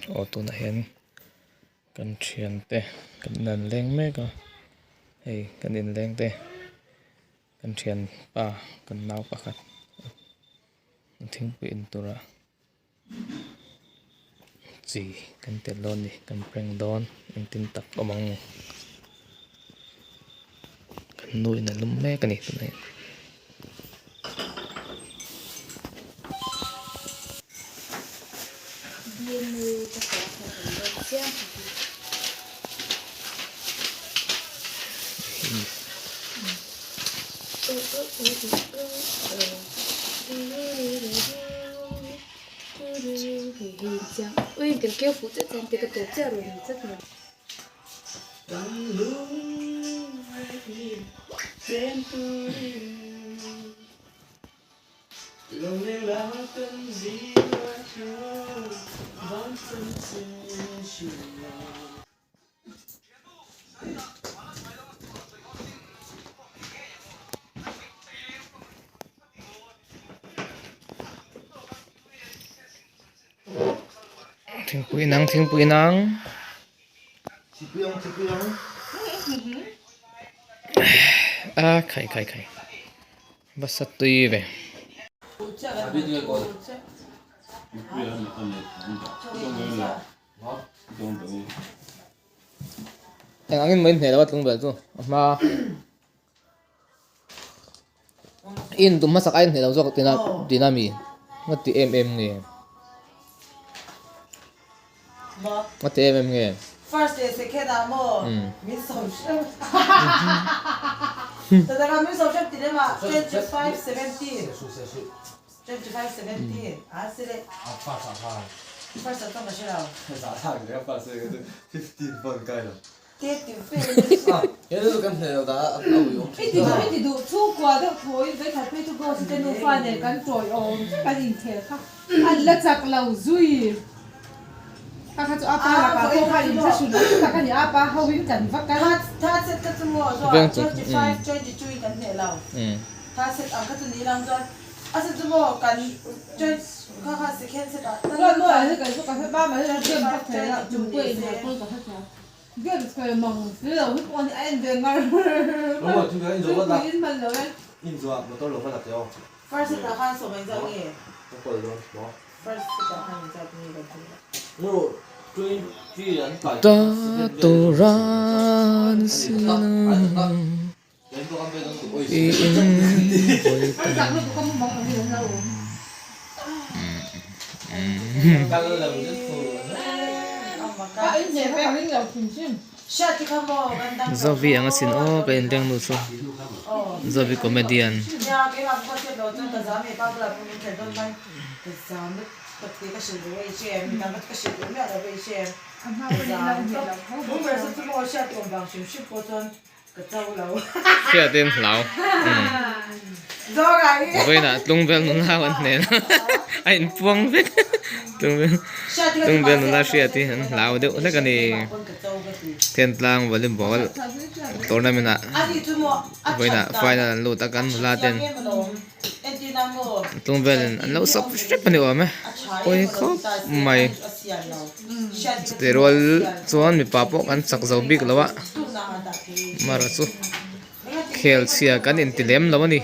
Aw tunah hian kan thiante kan inah an leng mek a hei kan inleng te kan thianpa kan nau pakhat thingpui in tura chi kan telh dawn a ni kan prank dawn engtin tak awm ang kan nu in a lum mek a ni tunah hian. Thingpui nang thingpui nang a khai khai khai basa tui ve. Eng angin mai hmel a tlung vel chu a hma i intum hmasak a inhmeh lo zawk tina tina mi nga ti em em nge nga ti em em nge. First leh second ah maw min sawm hrep tadaka min sawm hrep ti lem ah 25 17 25 17 a si le first ah chuan ka hre lo. I ti duh chhungkua deuh thawiin vei khat phei chu Ghost te nufa nen kan tawiawm vek an inkhel kha an la chak lo zui. Kha kha chu a pa lakah pawh khan inthlahrun ang tak a ni a, pa ho in kan va kal. Chuan maw hei kan chu ka hre pa mai a game ka khel a chung pawh inhal pawn ka hre thei a game khel mang si lo hi pawh hi a en ve ngar ngar chungpui in hman lo e. Ta turan sinam Zovi ang asin aw ka inleng nu chu Zovi comedian. Hriat in hlau Vawiinah tlungvel nula an hnen a a inpuang vek tlungvel nula hriat hi an hlau deuh hlek a ni Thentlang volleyball tournament ah vawiinah final an lut a kan nula ten Tlungvel in an lo sawp hrep a ni awm e pawi khawp mai chutih rual chuan mipa pawh kan chak zo bik lo a amaherawh chu khel chhia kan inti lem lo a ni.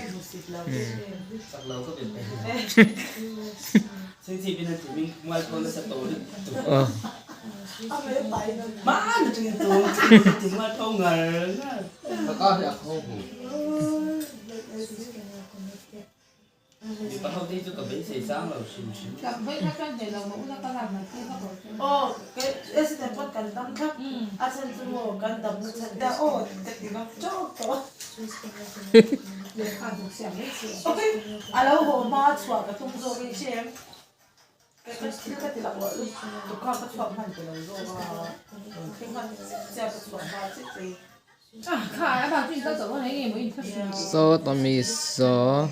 Saw tawmi saw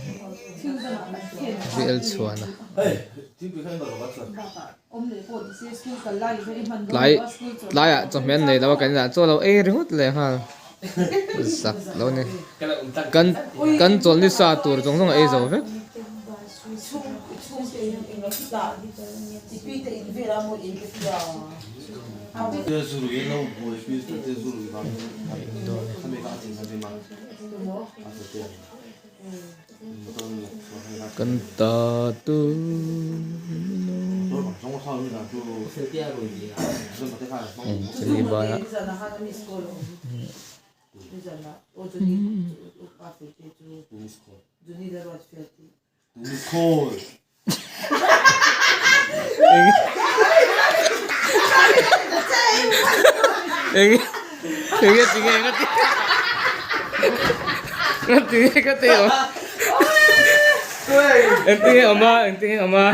rial chhuan a tlai tlaiah chawhmeh an nei lo a kan inah chaw lo ei ringawt leh nghal zak lo a ni kan kan chawlhni sa tur zawng zawng a ei zo vek. Kan ta tu Eng enge tinge nga ti nga tinge ka ti awm eng tinge awm a eng tinge awm a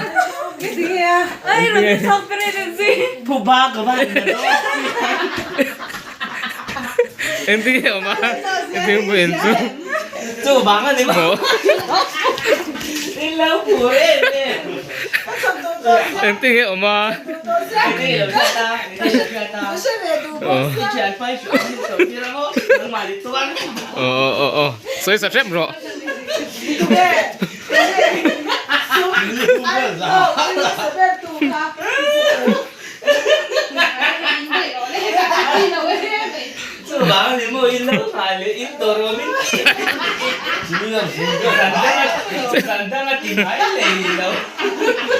eng tinge awm a eng tinge pawh en chu eng tinge awm a aw aw aw sawi sa hrep rawh.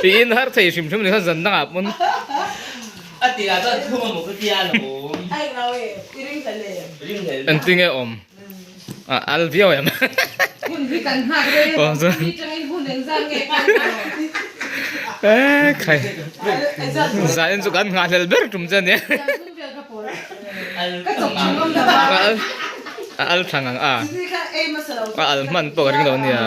Tiin har thei hrim hrim ni khan zan dangah pawn. Engtinge awm? A al viau em? Hun hi kan nghak rei a, ni tangin hun engzat nge kan nghak E khai zain chu kan nghah hlel ber tum che ania. A al thang ang a, a al hman pawh ka ring lo ania.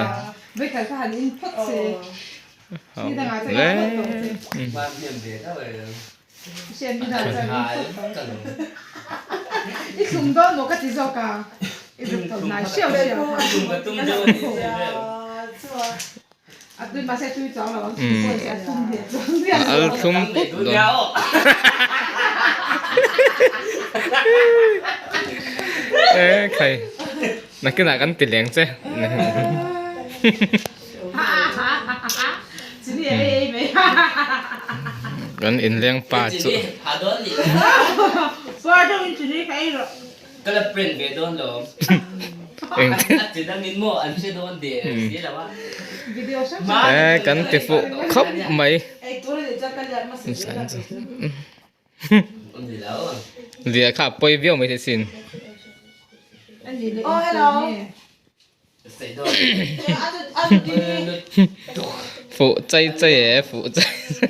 Al thlum pup dawn. E khai nakinah kan ti leng che. Kan inleng pa chu. E kan ti fuh khawp mai. Zia kha a pawi viau mai thei sin. Fuh chai chai e fuh chai chai.